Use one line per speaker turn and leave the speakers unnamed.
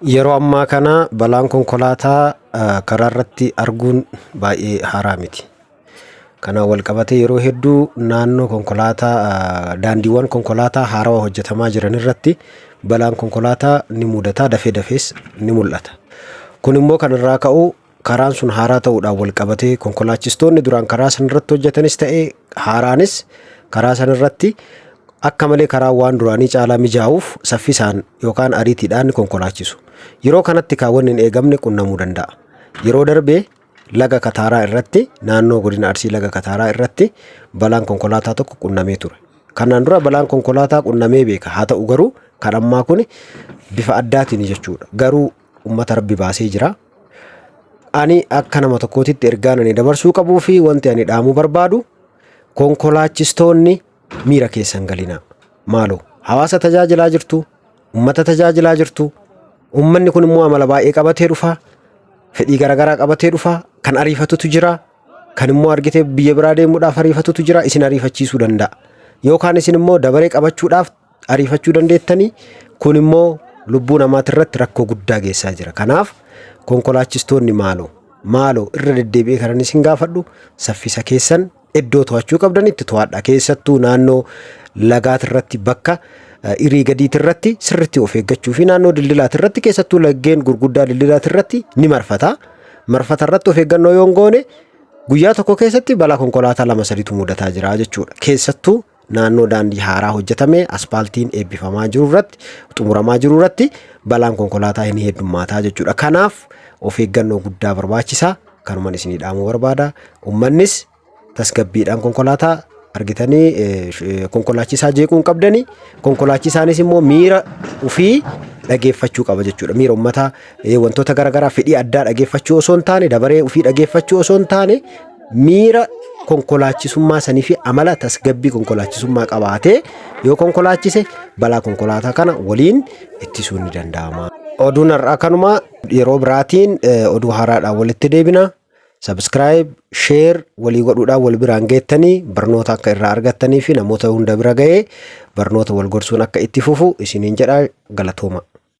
Yeroo ammaa kana balaan konkolaataa karaa irratti arguun baay'ee haaraa miti. Kanaan wal qabatee yeroo hedduu naannoo konkolaataa daandiiwwan konkolaataa haarawaa hojjetamaa jiran irratti balaan konkolaataa ni mudata, dafee dafees ni mul'ata. Kun immoo kan irraa ka'u karaan sun haaraa ta'uudhaan wal qabatee konkolaachistoonni duraan karaa san irratti hojjetanis ta'ee haaraanis karaa san irratti akka malee karaa waan duraanii caalaa mijaa'uuf saffisaan yookaan ariitiidhaan ni konkolaachisu. Yeroo kanatti kaawwanni hin eegamne qunnamuu danda'a. Yeroo darbee laga Kataaraa irratti, naannoo godina Arsii laga Kataaraa irratti balaan konkolaataa tokko qunnamee ture. Kanaan dura balaan konkolaataa qunnamee beeka. Haa ta'u garuu kan ammaa kun bifa addaatiin jechuudha. Garuu uummata rabbi baasee jira. Ani akka nama tokkootitti ergaan ani dabarsuu qabuu fi wanti ani dhaamuu barbaadu, konkolaachistoonni miira keessan galinaa. Maaloo, hawaasa tajaajilaa jirtu, uummata tajaajilaa jirtu. Uummanni kun immoo amala baay'ee qabatee dhufa. Fedhii garaagaraa qabatee dhufa. Kan ariifatutu jira. Kan immoo argitee biyya biraa deemuudhaaf ariifatutu jira. Isin ariifachiisuu danda'a. Yookaan isin immoo dabaree qabachuudhaaf ariifachuu dandeettanii, kun immoo lubbuu namaati irratti rakkoo guddaa geessaa jira. Kanaaf konkolaachistoonni, maaloo maaloo, irra deddeebi'ee kanan isin gaafadhu, saffisa keessan iddoo to'achuu qabdanitti to'adha. Keessattuu naannoo lagaati irratti, bakka irii gadiiti irratti sirriitti of eeggachuu fi naannoo dildilaati irratti, keessattuu laggeen gurguddaa dildilaati irratti ni marfata. Marfata irratti of eeggannoo yoo hin goone guyyaa tokko keessatti balaa konkolaataa lama sadiitu mudataa jira jechuudha. Keessattuu naannoo daandii haaraa hojjetame, aspaaltiin eebbifamaa jiru irratti, xumuramaa jiru irratti balaan konkolaataa hin heddummaataa jechuudha. Kanaaf of eeggannoo guddaa barbaachisa. Kanuman isinii dhaamuu barbaada. Uummannis tasgabbiidhaan konkolaataa argitanii konkolaachisaa jeequu hin qabdanii, konkolaachisaanis immoo miira ofii dhageeffachuu qaba jechuudha. Miira uummataa, wantoota garaagaraa, fedhii addaa dhageeffachuu osoo hin taane, dabaree ofii dhageeffachuu osoo hin taane, miira konkolaachisummaa sanii fi amala tasgabbii konkolaachisummaa qabaatee yoo konkolaachise balaa konkolaataa kana waliin ittisuun ni danda'ama. Oduun har'aa kanuma. Yeroo biraatiin oduu haaraadhaan walitti deebina. Subscribe, share walii godhuudhaan wal biraan geettanii barnoota akka irraa argattanii fi namoota hunda bira ga'ee barnoota wal gorsuun akka itti fufu isiniin jedha. Galatooma.